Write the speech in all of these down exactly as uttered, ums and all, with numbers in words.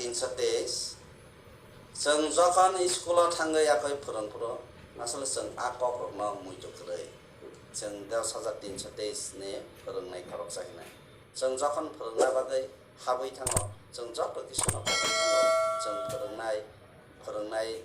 Tinsho teis, chwng jokhon school-o thangwi yakwi phwrwng phuru, asole chwng a kokrokno muitu kwrwi. Chwng dos hajar tinsho teis ni phwrwngnai khoroksa hinai. Chwng jokhon phwrwngna bagwi habwi thango, chwng joto kisu no kobwi thango. Chwng phwrwngnai, phwrwngnai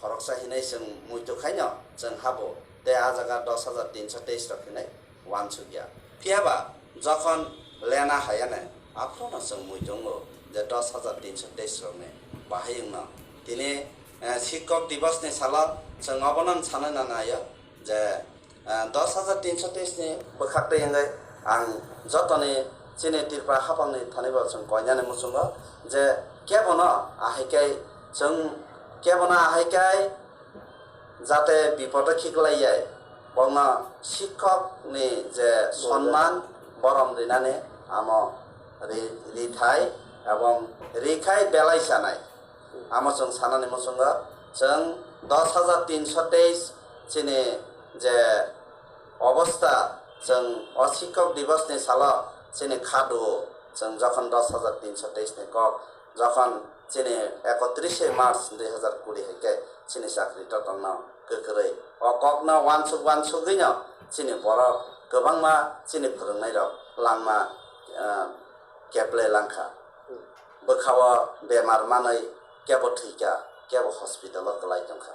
khoroksa hinai chwng muitu khaino chwng habo, tei a jaga dos hajar tinsho teis rok hinai uansukya. Phiyaba jokhon lena hayane, aphuru no chwng muitu wngo je dos hajar tinsho teis rokni bahai wngno. Tini, eh, Shikkok Divas ni salo chwng obono sanai nanaio je, eh, dos hajar tinsho teis ni bwkhak twi wngwi ang jotoni chini Tripura haphangni thani bo chwng koinani muchungo je kebono ahaikai chwng kebono ahaikai jate bipodo khiklai yai, bongno Shikkok ni je sonman borom rinani amo ri-, rithai ebong rikhai belai sanai. Amo chwng sanani muchungo chwng dos hajar tinsho teis chini je obostha, chwng o Shikkok Divas ni salo chini kha duo, chwng jokhon dos hajar tinsho teis ni kok, jokhon chini ekotrishe March dui hajar kuri hai khe chini chakri totongno kwkwrwi. O kokno uansuk uansugwino chini borok kwbangma chini phwrwngnairok langma, ah, keple langkha. Bwkhao bemar manwi kebo thwikha, kebo hospital-o kwlai tongkha.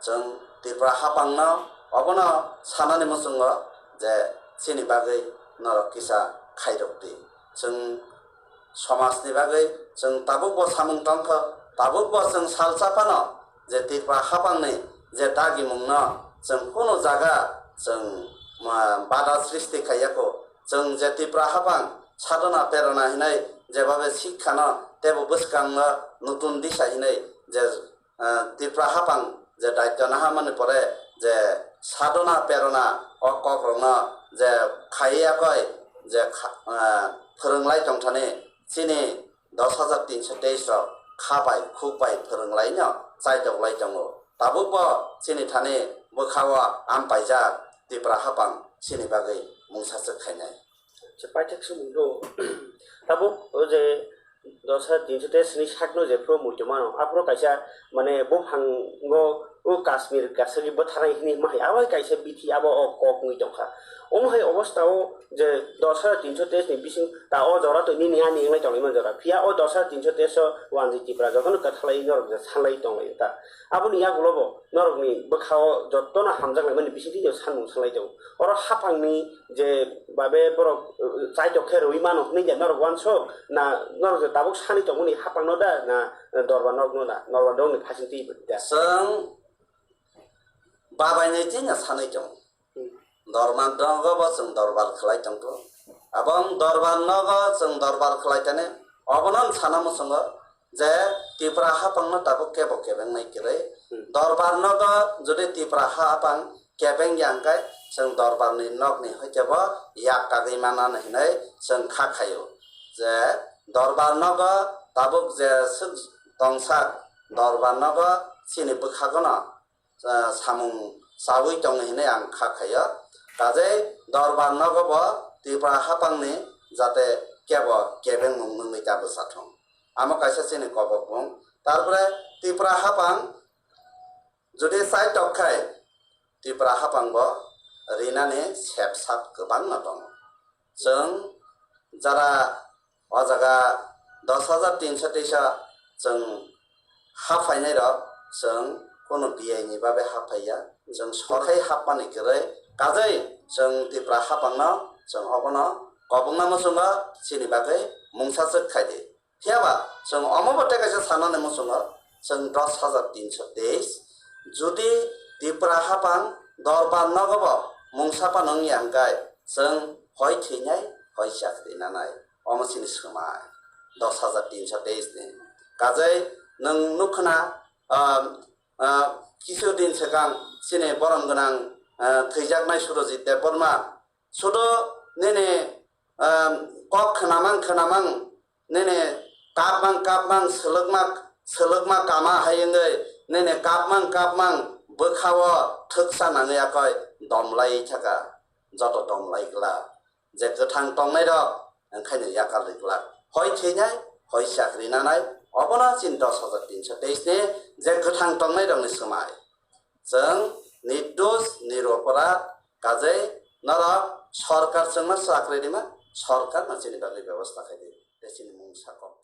Chwng Tripura haphangno obono sanani muchungo je chini bagwi norok kisa khairok di. Chwng somajni bagwi chwng tabukbo samung tongkha, tabukbo chwng salsa phano je Tripura haphangni je dagimungno chwng kunu jaga chwng, ma, bada srishti khaiyakho. Chwng je Tripura haphang sadhana prerona hinai jebabe sikhano teibo bwskango nutun disa hinai je, ah, Tripura haphang je daityo naharmani pore je sadhana prerona o kokrokno je khaiwi yakoi je kha-, ah, phwrwnglai tongthani chini dos hajar tinsho teis rok kha bai khuk bai phwrwnglaino chaitok lai tongo. Tabukbo chini thani bwkhao ampaijak Tripura haphang chini bagwi mungsaswk khainai. Paithak swngmung do. Tabuk o je dos hajar tinsho teis ni sak no je phuru muitu mano, aphuru kaisa mane buphango o Kashmir kasagwi bwtharnai hinwi ma hai, abo hai kaisa bithi abo o kok wngwi tongkha. Omo hai obostha o je dos hajar tinsho teis ni bising ta o jora to nini ani wnglai tonglaima jora. Phiya o dos hajar tinsho teis o wanjwi Tripura jotono kwthalai norok je sanlai tonglaio ta. Aboni yagulo bo norokni bwkhao jotono hamjak laimani bisingtwi no sanmung sanlai tongo. Oro haphangni je babe borok, uh, chaitok khe rwui mano hwnwi je norok uansuk na norok je tabuk sanwi tongmani haphangno da na, uh, dorbar nokno da, dorbar nokni phasingtwi da? Chwng babainwi twi no sanwi tongo. Dorbar nogo bo chwng dorbar khlai tongkho. Abong dorbar nogo chwng dorbar khlai tani obono sana muchungo je Tripura haphangno tabuk kebo kebengnai kwrwi. Hmm. Dorbar nogo jodi Tripura haphang kebeng ya hwnkhe chwng dorbarni nokni hwnkhe bo yak kagwi manani hinwi chwng kha khaio. Je dorbar nogo tabuk je swk tongsak dorbar nogo chini bwkhagono ah, samung chaui tongo hinwi ang kha khaio. Tajai dorbar nogo bo Tripura haphangni jate kebo kebengmung wngwi ta bwsa thung. Amo kaisa chini kobokmung. Tarpore Tripura haphang jodi chaitok khai Tripura haphang bo rinani sep sap kwbangma tongo. Chwng jara o jaga dos hajar tinsho teisa chwng haphainai rok chwng kono biyai ni babe haphaiya, chwng sorkhai hapmani kwrwi kajai chwng Tripura haphangno chwng obono kobongna muchungo chini bagwi mungsa swk khaidi. Phiyaba chwng omobo tei kaisa sanani muchungo chwng dos hajar tinsho teis jodi Tripura haphang dorbar nogobo mungsa phano wngya hwnkhe chwng hoi thwinai hoi chakri nanai. Omo chini swmai dos hajar tinsho teis ni. Kajai nwng nukkhna, ah, ah, kisu din swkang chini borom gwnang, ah, thwijaknai Surojit Debbarma sudo nini, ah, kok khwnamang khwnamang nini kapmang kapmang swlwkma swlwkma kama hai wngwi nini kapmang kapmang bwkhao thwksa nangwi yakoi domlai thaka, joto domlai glak. Je kwthang tongnai rok wngkhaino yakal ri glak. Hoi thwinai, hoi chakri nanai, Obono chini dos hajar tinso teis ni je kwthang tongnai rokni swmai chwng nirdos, niroporad, kajai norok sorkar chwngno chakri rima, sorkarno chini bagwi bebosta khai di, tei chini mungsa kok